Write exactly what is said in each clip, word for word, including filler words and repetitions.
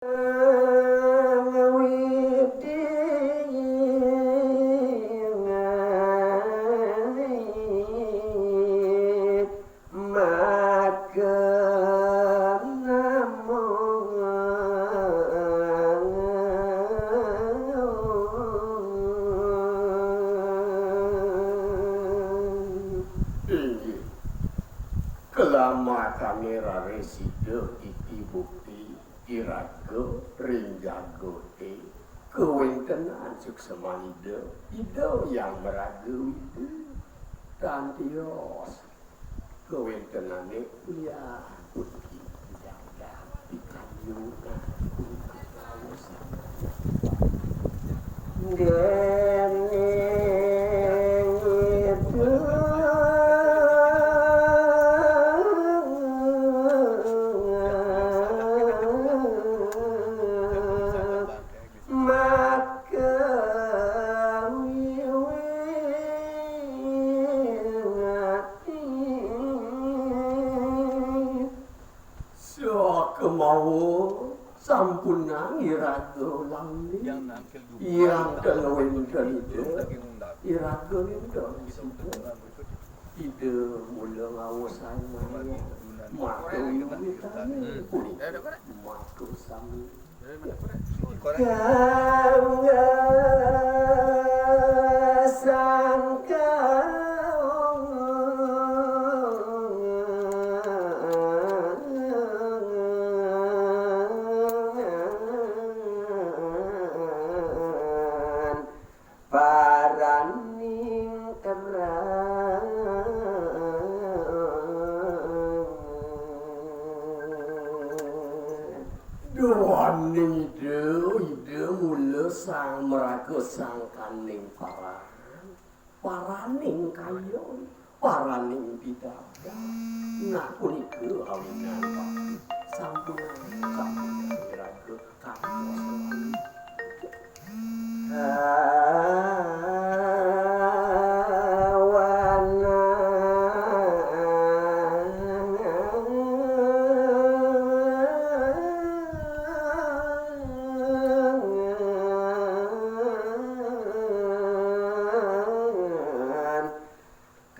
Inggih, kelamatané raris sida titi bukti iraga ring jagoté kawéntenan sukseman Ida, Ida Hyang Maraga Widi. Tan tios kawéntenané lian puniki. Sakemawa sampunang iraga lali, yang ten wénten Ida, iraga wénten Ida. Ida mula ngaosang maya, maka wiwitané punika. Maka sami. Kang sangkaon paraning terang. Duaning Ida, Ida mula sang maraga sangkaning paran, paraning kayon, paraning pidabdab. Nah, punika awinan pati sampunang, sampunang iraga kantos lali.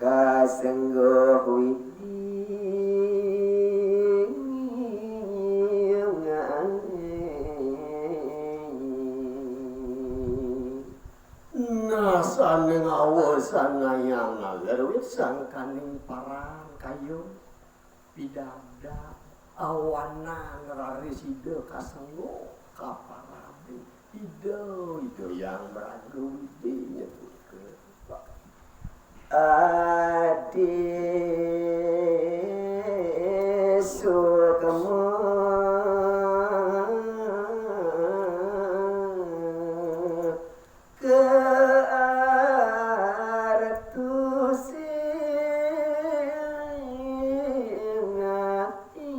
Kasengguh Widi. Nah, sané ngaosang ngayang ngaler wit sangkaning paran kayon pidabdab, awanan raris Ida kasengguh kaparané. Ida, Ida Hyang Maraga Widi nyebutka. Adi sukma kaartusing ati.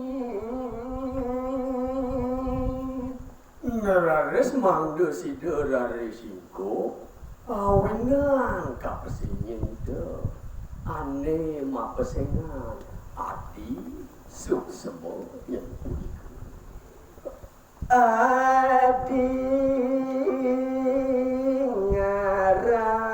Nararis mangda sida raris singkup, awinan kapesingin Ida, ané mapesengan ati suksema yen punika. Adi ngarangan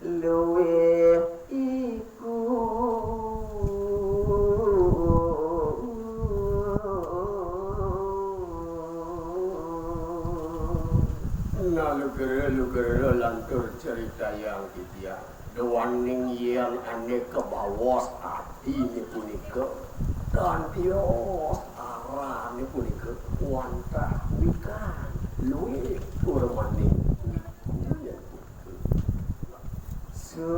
luwih iku. Nah, lugra-lugra lantur critayang titiang. Duaning yén ané kabaos atiné punika, tan tios arané punika wantah wikan luwih purmaning wiku yén punika. Suksma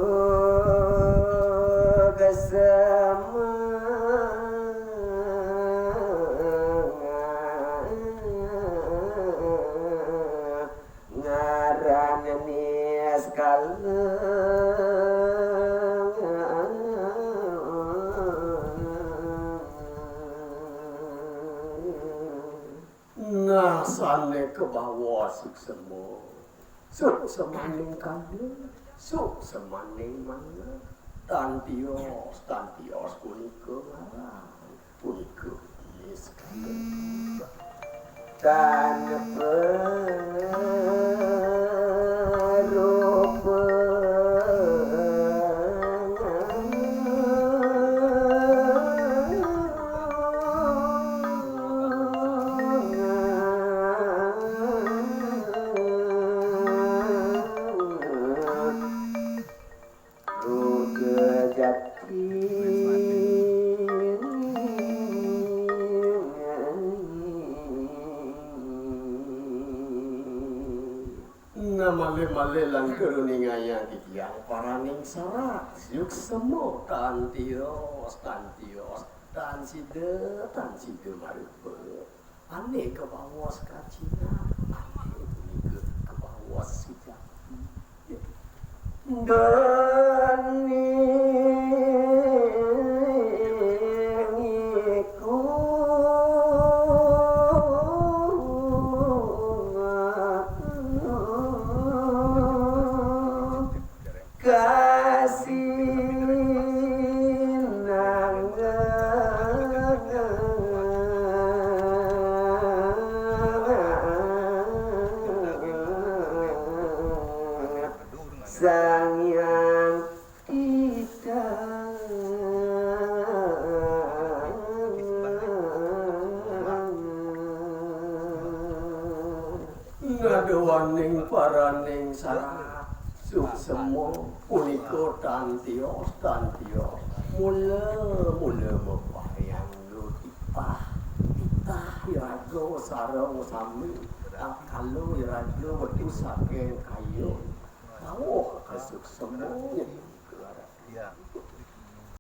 ngaran niskala. Nah, sané kabaos suksma. Suksmaning kala. Suksmaning manah. Tan tios, tan tios punika ngaran. Punika niskala. Tan perupa. Ruga jati. Nah, malih-malih lan karuningayang titiang paraning sarat. Suksma tan tios, tan tios, tan sida, tan sida marupa. Ané kabaos kacinan, ané punika kabaos sujati. Daniku kasinangga. Sang Hyang Titah. Ngaduaning paraning sarat. Suksma punika tan tios, tan tios. Mula-mula maparyangga titah. Titah iraga sareng sami. Tatkala iraga metu saking kayun. Rauh kasuksmanya.